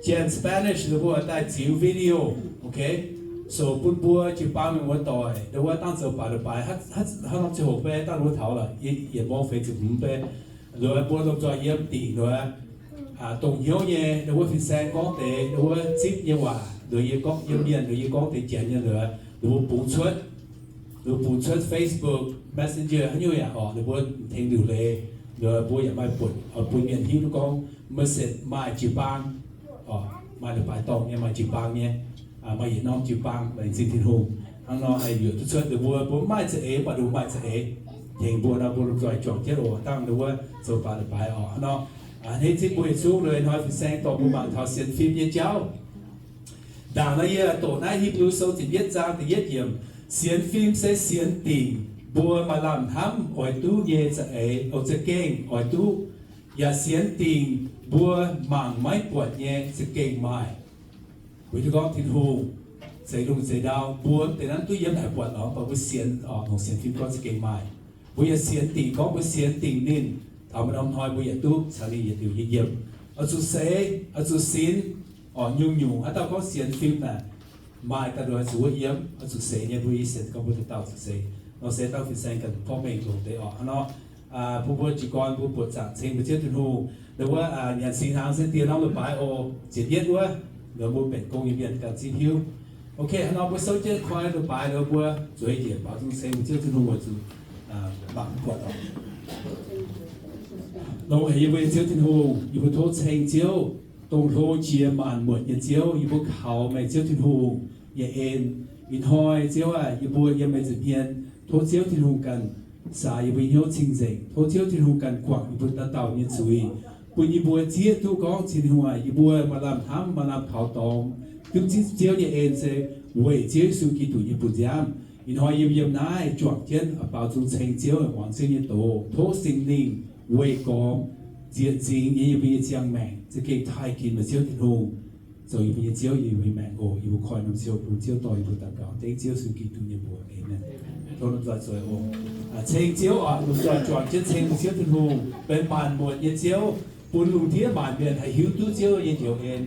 Janx Spanish ninh mbuo daaih ziux video, okay? So bun mbuo jiu-baang mienh muoz-doic, ndau wuov dangh zoux baac la'baaix, haaix norm ziangh hoc fai dangh wuov taux lorqc, yietc mong feix ziepc hmz fai, nduov mbuo lomh nzoih yiem dingc nduov, dongh hnyouv nyei, ndau wuov fin-saeng gorngv deix, ndau wuov zipv nyei waac, nduov yie gorngv yiem mienh, nduov yie gorngv deix Janx nyei nduov, ninh mbuo bungx cuotv, ninh mbuo bungx cuotv Facebook, Messenger haaix nyungc yaac orqc, ninh mbuo tengx liuc leiz, nduov mbuo yaac maaih buonc bun mienh hiuv duqv gorngv message maaih jiu-baang, maaih la'baaix dorngh nyei, maaih jiu-baang nyei, maaih yietc norm jiu-baang laengz zingh Tin-Hungh. Hnangv nor haih yuoqc duqv cuotv ninh mbuo, mbuo mv maaih za'eix, mv baac ninh mbuo maaih za'eix tengx mbuo nor, mbuo lomh nzoih juangc jienv oc, dangh ninh mbuo zoux baac la'baaix orqc. Hnangv nor, a'hneiv zipv mbuo yietc zungv liuz hnoi fin-saeng dorh mbuo mangc taux sienx fim nyei jauv. Ndaangc naaiv yie doqc naaiv Hipv^lu Sou ziepc yietv zaang da'yietv yiemc, sienx fim se sienx dingc mbuo maaih lamh hnamv oix duqv nyei za'eix, o, za'gengh oix duqv, yaac sienx dingc mbuo mangc maiv buatc nyei za'gengh maaih. Weic zuqc gorngv Tin-Hungh zeix lungh zeix ndau, mbuo mv deix nanv duqv yiem naaic buatc lorqc, mv baac mbuo sienx, longc sienx fim gorngv za'gengh maaih. Mbuo yaac sienx dingc gorngv mbuo sienx dingc ninh, taux maaih norm hnoi mbuo yietc duqv caux ninh yietc liuz nyei yiem. Oix zuqc seix, oix zuqc sinx, orqc, nyungc-nyungc haaix dauh gorngv sienx fim naaic, maaih daaih nduov zuqc wuov yiem, oix zuqc seix nyei, mbuo yaac sienx gorngv mbuo dauh dauh zuqc seix. Nor se dauh fin-saeng ganh gorngv mengh longc deix orqc. Hnangv nor, bun mbuo jiez gorn mbuo buoqc zaangc ceng mbuo Ziouv Tin-Hungh, nduov wuov nyanc singx hnaangx se dieh norm leiz-baaix oc, ziepc yietv wuov, nduov mbuo benx gong nyei mienh ganh zipv hiuv. Okay, hnangv nor mbuo souv jienv koi leiz-baaix nduov mbuo zueiz njiec baaux nzung ceng mbuo Ziouv Tin-Hungh weic zuqc mangc buatc oc. Longx haic yie mbuo nyei Ziouv Tin-Hungh, yie mbuo tov ceng Ziouv, dongh hlo jiex maanc muotc nyei Ziouv, yie mbuo kaux meih Ziouv Tin-Hungh nyei en. Ih hnoi Ziouv aah, yie mbuo yiem meih nza'hmien, tov Ziouv Tin-Hungh ganh saax yie mbuo hnyouv cing-nzengc. Tov Ziouv Tin-Hungh ganh guangc yie mbuo dauh dauh nyei zuiz, bun yie mbuo zieqv duqv gorngv Tin-Hungh aah, yie mbuo maaih lamh hnamv, maaih lamh kaux dorngx, duqv zipv Ziouv nyei en se weic Ziouv Yesu Giduc nyei bun nziaamv. Ih hnoi yie mbuo yiem naaiv juangc jienv baaux nzung ceng Ziouv, muangx Ziouv nyei doz. Tov Singx Lingh weih gormx nzieqc nzingx nyei yie mbuo nyei ziangh maengc, za'gengh taaih ginx meih Ziouv Tin-Hungh zoux yie mbuo nyei Ziouv, yie mbuo nyei maengc oc. Yie mbuo koi norm siou bun Ziouv dorh yie mbuo daux gaux dengv Ziouv Yesu Giduc nyei mbuox. Aamen. Tov lomh nzoih zueiz oc. Ceng Ziouv oc, lomh nzoih juangc jienv ceng Ziouv Tin-Hungh, benx maanc muotc nyei Ziouv, bun lungh ndiev maanc mienh haih hiuv duqv Ziouv nyei njoux en.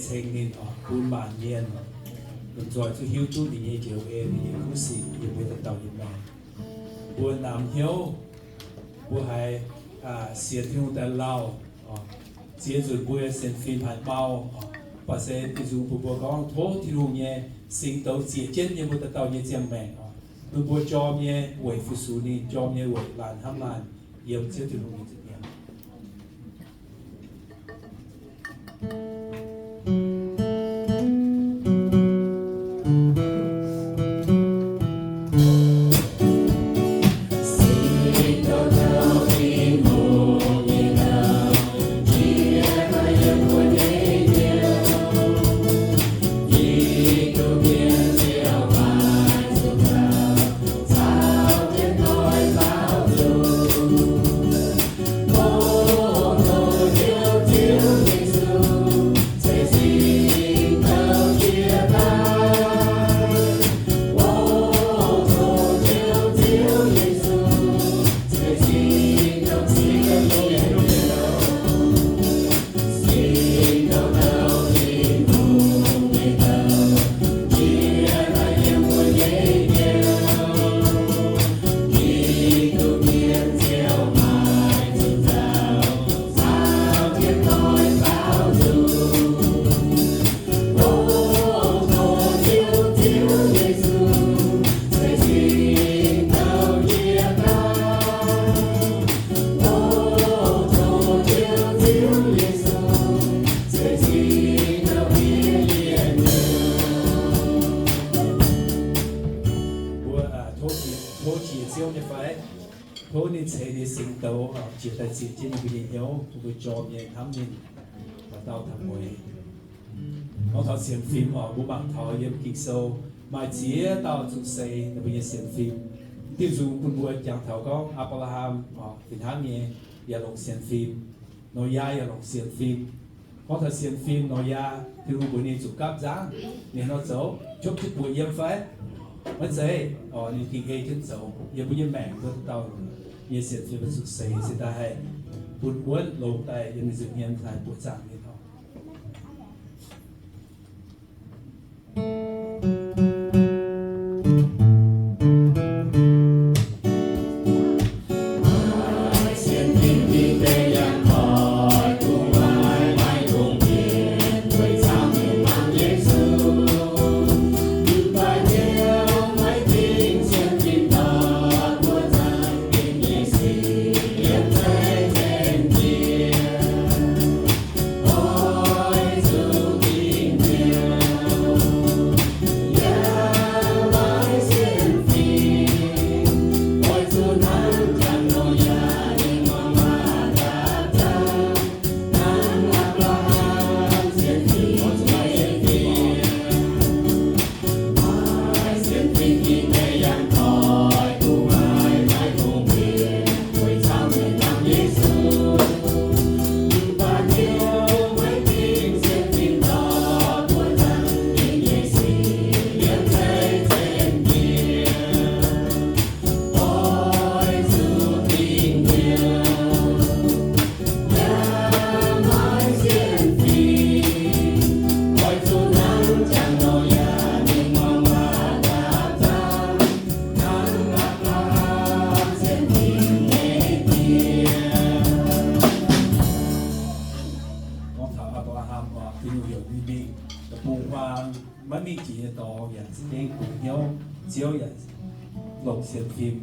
ceng ninh oc, bun maanc mienh lomh nzoih zuqc hiuv duqv ninh nyei njoux en, ninh nyei kuv sic yiem mbuo dauh dauh nyei maengc. Mbuo namx hnyouv, mbuo haiz sienx Tin-Hungh daaih lauh, ziex nzunc mbuo sienx fim haiz mau, mv baac se Tin-Hungh bun mbuo gorngv tov Tin-Hungh nyei singx douz zieqc jienv yiem mbuo dauh dauh nyei ziangh maengc oc, bun mbuo jorm nyei weic fu-sux ninh, jorm nyei weic laanh hnamv laanh yiem Ziouv Tin-Hungh nyei nza'hmien. Mbuo tov jiex Ziouv nyei fai? Tov ninh ceix ninh singx douz jiex daaih zieqc jienv ninh mbuo nyei hnyouv, bun mbuo jorm nyei hnamv ninh, dauh dauh taux mueiz. Gorngv taux sienx fim oc, mbuo mangc taux yiem Ging-Sou maaih ziex dauh zuqc seix ninh mbuo nyei sienx fim. Tin-Hungh bun mbuo jangx taux gorngv Apc^laa^ham oc, fih hnangv nyei yaac longc sienx fim. Noyaa yaac longc sienx fim. Gorngv taux sienx fim, Noyaa, Tin-Hungh mbuox ninh zuqc gapv nzangv, ninh nor zoux, qopv jienv buoz yiem fai? Maiv zeiz oc, ninh gengh ei jienv zoux. Yiem mbuo nyei maengc mbuo dauh dauh nyei sienx fim zuqc seix se daaih haih bun wuonv longx daaih yiem ninh nza'hmien haih buoqc zaangc ninh oc. Gorngv taux Apc^laa^ham oc, Tin-Hungh heuc ninh mingh deic-bung huaang, maiv mingh jiex nyei dorngx yaac za'gengh kungx hnyouv Ziouv yaac longc sienx fim.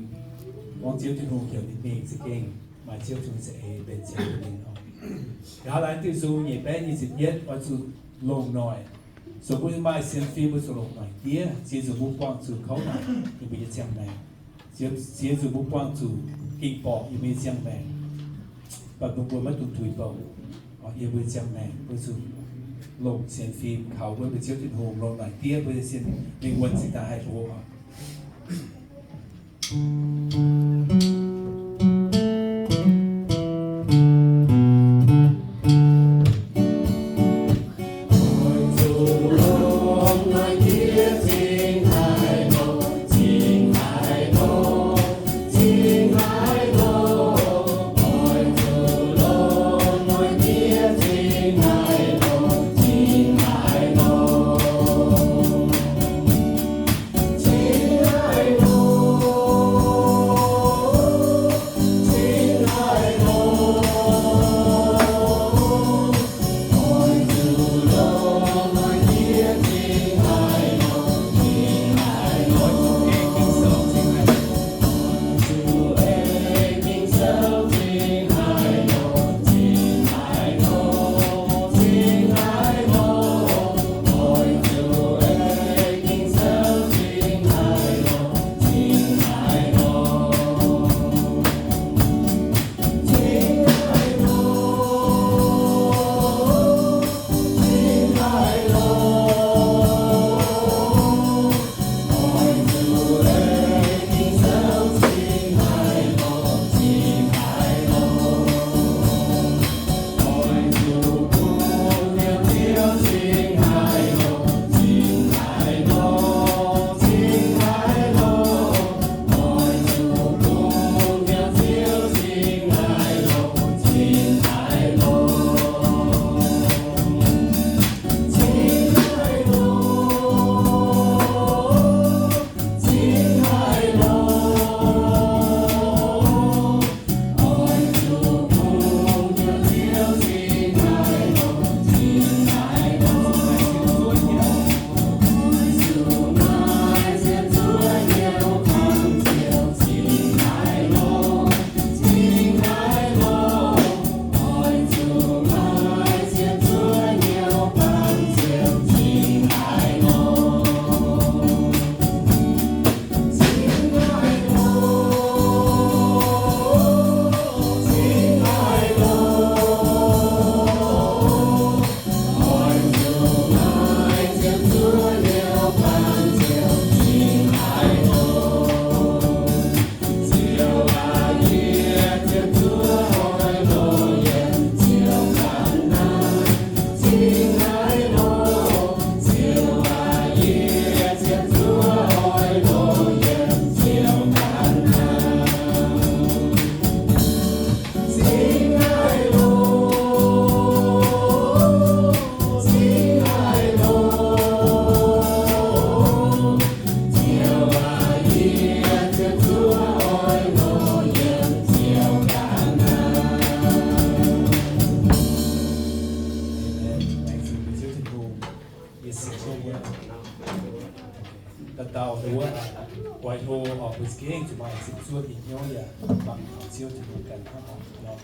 Gorngv Ziouv Tin-Hungh heuc ninh mingh za'gengh maaih Ziouv Tin-Hungh za'eix mbenc ziangx bun ninh oc. Nqa'haav laanh diuh nzung nyic baeqv nyic ziepc yietv oix zuqc longc noic. Zoux mbuo maaih sienx fim mbuo zuqc longc noic diev, ziex nzunc mbuo buangh zuqc kouv naaic yiem mbuo nyei ziangh maengc. Ziex nzunc mbuo buangh zuqc ging-borqc yiem mbuo nyei ziangh maengc. Mv baac mbuo mbuo maiv dungx tuix bouc yiem mbuo nyei ziangh maengc, mbuo zuqc longc sienx fim kaux wuonv mbuo Ziouv Tin-Hungh, longc noic diev mbuo nyei sienx fim, mingh wuonv cingx daaih haih mbuo oc. Dauh dauh wuov, oix hlo oc, mbuo za'gengh zuqc maaih zipv zuov nyei hnyouv yaac mangc taux Ziouv Tin-Hungh ganh hnangv nor.